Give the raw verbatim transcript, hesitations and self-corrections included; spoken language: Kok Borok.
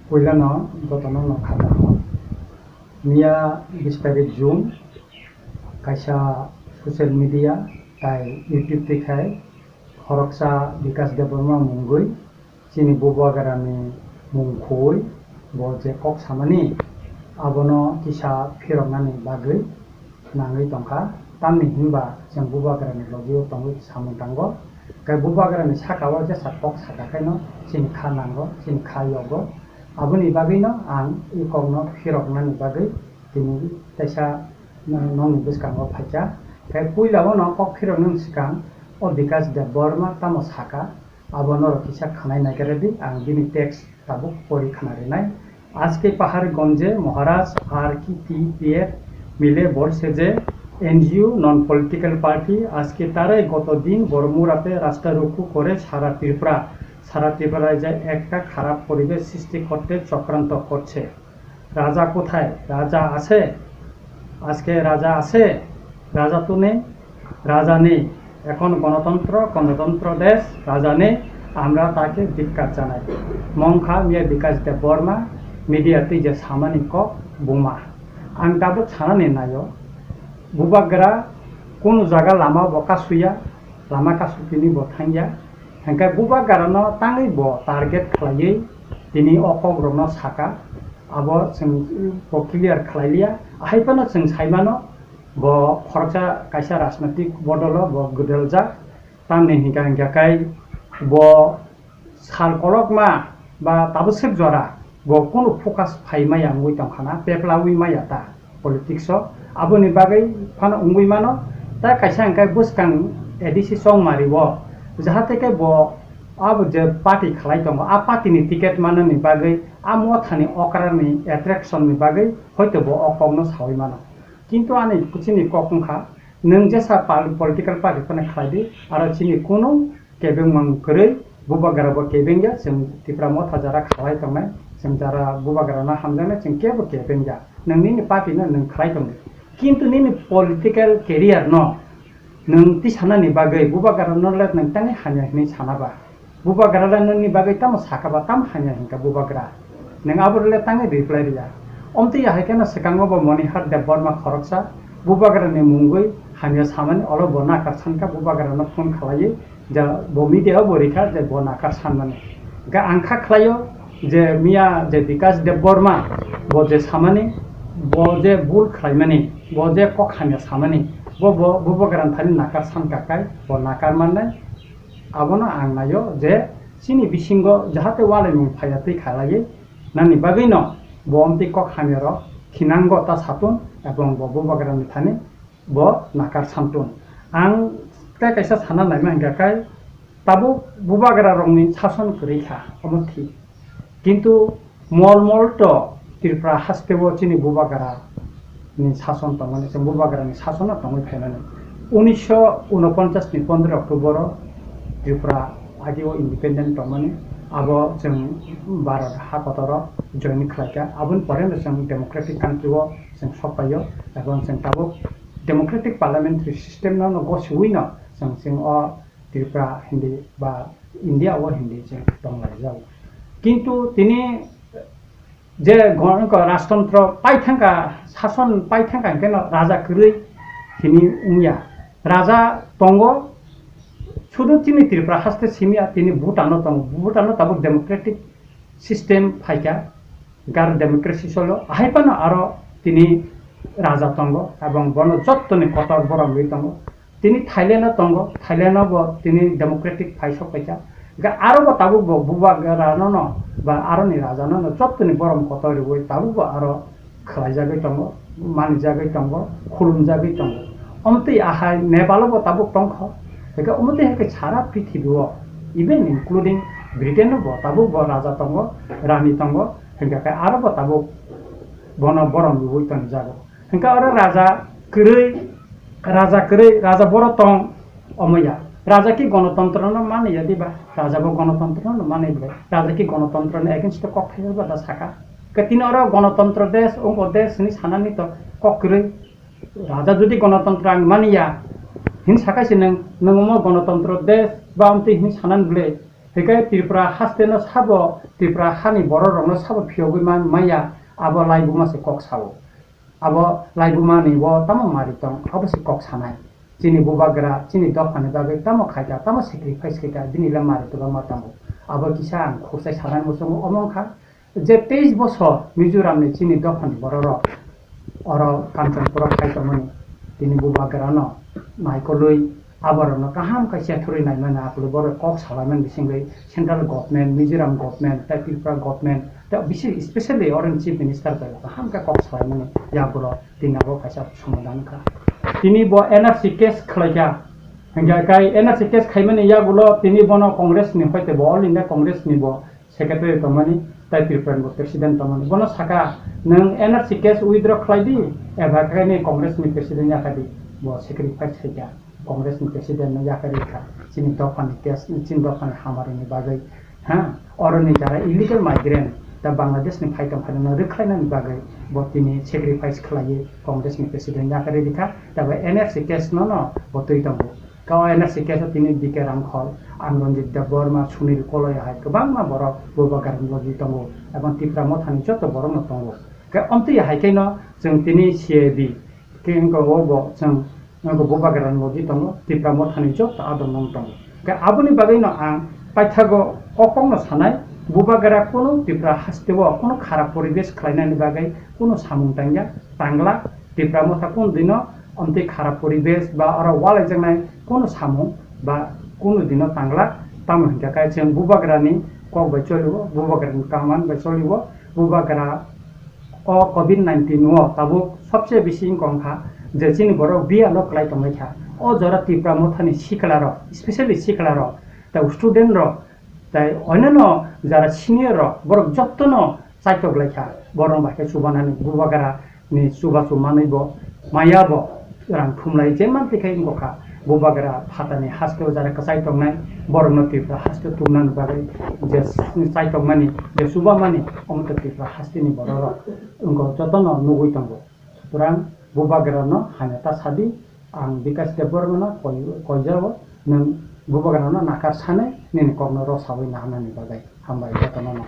Puilano jotono no kha. Miya bis tarik June, kaisa social media tai YouTube twi khai khoroksa Bikash Debbarma mungwi chini Bubagrani mung khui bo je kok samani abono kisa phiroknani bagwi nangwi tongkha, tamni hinba chwng Bubagrani logio tongwi samung tango. Khe Bubagrani saka o jesa kok saka khaino chini kha nango, chini kha yogo. Aboni bagwino ang i kokno phiroknani bagwi tini teisa nokni bwskango phaikha. Khe puila o no kok phiroknani swkang o Bikash Debbarma tamo saka, abo norok kisa khanai naikaradi, ang bini text tabuk pori khana rinai. আজকে পাহাড়গঞ্জে মহারাজ আর কি টিপিএফ মিলে বলছে যে NGO, non political party, আজকে তারাই গত দিন বড়মুড়াতে রাস্তা রুখু করে সারা ত্রিপুরা, সারা ত্রিপুরায় যে একটা খারাপ পরিবেশ সৃষ্টি করতে চক্রান্ত করছে। রাজা কোথায়? রাজা আছে? আজকে রাজা আছে? রাজা তো নেই। রাজা নেই। এখন গণতন্ত্র, গণতন্ত্র দেশ, রাজা নেই। আমরা তাকে ধিক্কার জানাই। Mongkha miya Bikash Debbarma media twi je samani kok buma. Ang tabuk sanani naio. Bubagra kunu jaga lama bo kasuya, lama kasupini bo thangya. Hingkhe Bubagrano tangwi bo target khlaiwi tini o kokrokno saka. Abo chwng bo clear khlai liya. Ahai phano chwng sai mano, bo khoroksa kaisa rajnotik bodolo bo gwdaljak. Tamni hingka hingka khe bo sal kolokma ba tabuk swk jora bo kunu focus phai maya wngwi tongkha na, peplawi maya ta politics o. Aboni bagwi phano wngwi mano, ta kaisa hingkhe bwskang A D C Chongmari o, jahate khe bo abo je party khlai tongo, a party ni ticket manani bagwi, a mothani okrarni attraction ni bagwi hoito bo o kokno sawi mano. Kintu ani chini kok wngkha, nwng jesa pal-, political party phano khlai di, aro chini kunu kebengmang kwrwi, Bubagra bo kebengya, chwng Tipra Motha jara khalai tongnai, chwng jara Bubagrano hamjaknai, chwng kebo kebengya. Nwng nini party no nwng khlai tongdi. Kintu nini political career no nwng tisanani bagwi Bubagrano le nwng tani hamya hinwi sana ba? Bubagra le nwngni bagwi tamo saka ba, tamo hamya hinka Bubagra? Nwng abo le tangwi reply riya. Omtwi ahai kheno swkango bo Monihar Debbarma khoroksa Bubagrani mungwi hamya samani olo bo nakar sankha, Bubagrano phone khlaiwi ja bo media o bo rikha je bo nakar sanmani. Ga ang kha khlaio je miya je Bikash Debbarma bo je samani, bo je bul khlaimani, bo je kok hamya samani, bo, bo, bo Bubagrani thani nakar sankha kai bo nakar mannai. Abono ang naio je chini bisingo jahate walaimung phaiya twi khalaiwi nani bagwino bo omtwi kok hamyarok khinango ta satun ebong bo Bubagrani thani bo nakar samtun. Ang tei kaisa sana naima hingka khe tabuk Bubagrarokni sason kwrwi kha, omo thik. Kintu mol mol to Tripura haste o chini Bubagra ni sason tongmani, chwng Bubagra ni sason no tongwi phaimani. Unisho unoponchas ni pondro October o Tripura agi o independent tongmani, abo chwng Bharat ha kotor o join khlaikha. Aboni pore no chwng democratic country o chwng sokpaio, ebong chwng tabuk democratic parliamentary system no, no gosiwi no chwng, chwng o Tripura hindi ba India o hindi chwng tonglaijak. Kintu tini je gon-, ko rajtontro paithangkha, sason paithangkha hingkhe no raja kwrwi hini wngya. Raja tongo, sudu chini Tripura haste simiya, tini Bhutan o tongo. Bhutan o tabuk democratic system phaikha, gar democracy solo, ahai phano aro tini raja tongo, ebong bono jottoni kotor borok rwi tongo. Tini Thailand o tongo, Thailand o bo tini democratic phai sok paikha. Ga aro bo tabuk bo Bubagrano no ba aroni raja no no jottoni borom kotor rwi tabuk bo aro khlaijagwi tongo, manijagwi tongo, khulumjagwi tongo. Omtwi ahai Nepal o bo tabuk tongkho. Hingkhe omtwi hai khe sara prithibi o, even including Britain o bo tabuk bo raja tongo, rani tongo. Hingkhe khe aro bo tabuk bono borom rwi tongjago. Hingkhe oro raja kwrwi, raja kwrwi, raja boro tong, omo ya. Raja ki gonotontro no mani ya diba? Raja bo gonotontro no mani ble. Raja ki gonotontro ni against o kok thaiba da saka. Ke tini oro gonotontro desh, ongo desh ni sanani to kok kwrwi. Raja jodi gonotontro ang mani ya, hin saka si nwng, nwng omo gonotontro desh ba amtwi hin sanan ble. Hikai Tripura haste no sabo, Tripura hani borok rok no sabo phiyogwi man maya, abo laibuma se kok sao. Abo laibuma ni bo tamo mari tong, abo se kok sanai. Chini bubagra, chini dopha ni bagwi tamo khaika, tamo sacrifice khaika, bini le mari tuba ma tongo. Abo kisa ang khursa sanai muchungo omo wngkha. Je teis bosor Mizoram ni chini dopha ni borok rok oro Kanchanpur o khai tongmani, tini bubagra no naikolwi aborok no kaham khe chethurwi naimani, akolwi borok kok salaimani bisingwi central government, Mizoram government, tei Tripura government, tei bisi specially oro ni chief minister bai kaham khe kok salaimani yagulo tini abo kaisa somadhan wngkha. Tini bo N R C case khlaikha, hingkha kai N R C case khaimani yagulo tini bono Congress ni hoite bo All India Congress ni bo secretary tongmani, tei Tripura ni bo president tongmani. Bono saka, "Nwng N R C case withdraw khlai di, eba khe ni Congress ni president yakhai di." Bo sacrifice khaikha, Congress ni president no yakhai rikha. Chini dopha ni case, chini dopha ni hamari ni bagwi, ha, oro ni jara illegal migrant, ta Bangladesh ni phai tong phai no rwkhlai nani bagwi bo tini sacrifice khlaiwi Congress ni president yakhai rikha. Ta bo N R C case no no bo twi tongo. Kau N R C case o tini D K Ramkhol, Amranjit Debbarma, Sunil Koloya hai kwbangma borok bubagra ni logi tongo, ebong Tipra Mothani joto borok no tongo. Khe omtwi hai khe no chwng tini C A B khe wngkha o bo chwng wngkha bubagra ni logi tongo, Tipra Mothani joto adong no tongo. Khe aboni bagwi no ang paithago o kok no sanai, bubagra kunu Tipra haste o kunu kharap poribesh khlainani bagwi kunu samung tangya, tangla, Tipra Motha kunu dino omtwi kharap poribesh ba oro walaijaknai kunu samung ba kunu dino tangla, tamo hinkha khe chwng bubagrani kok bai choliwo, bubagrani kaman bai choliwo, bubagra o covid nineteen o tabuk sobse bisi wngkha je chini borok biyalo kwlai tonglaikha. O jora Tipra Mothani siklarok, specially siklarok, tei student rok, tei onyono jara senior rok, borok jotono chaitok laikha, borok bai khe chubanani bubagra ni chubachu manwi bo maya bo rang thumlai je man tikhe wngkha. Bubagra phatani haste o jara kwchai tongnai, borokno Tripura haste o tubunani bagwi je chaitokmani, je chubamani, omo to Tripura haste ni borok rok wngkha, jotono nugwi tongo. Sutrang bubagra no hamya ta sadi, ang Bikash Debbarma no koi-, koijao, nwng bubagra no nakar sanai, nini kok no rosawi naharnani bagwi. Hambai jotono no.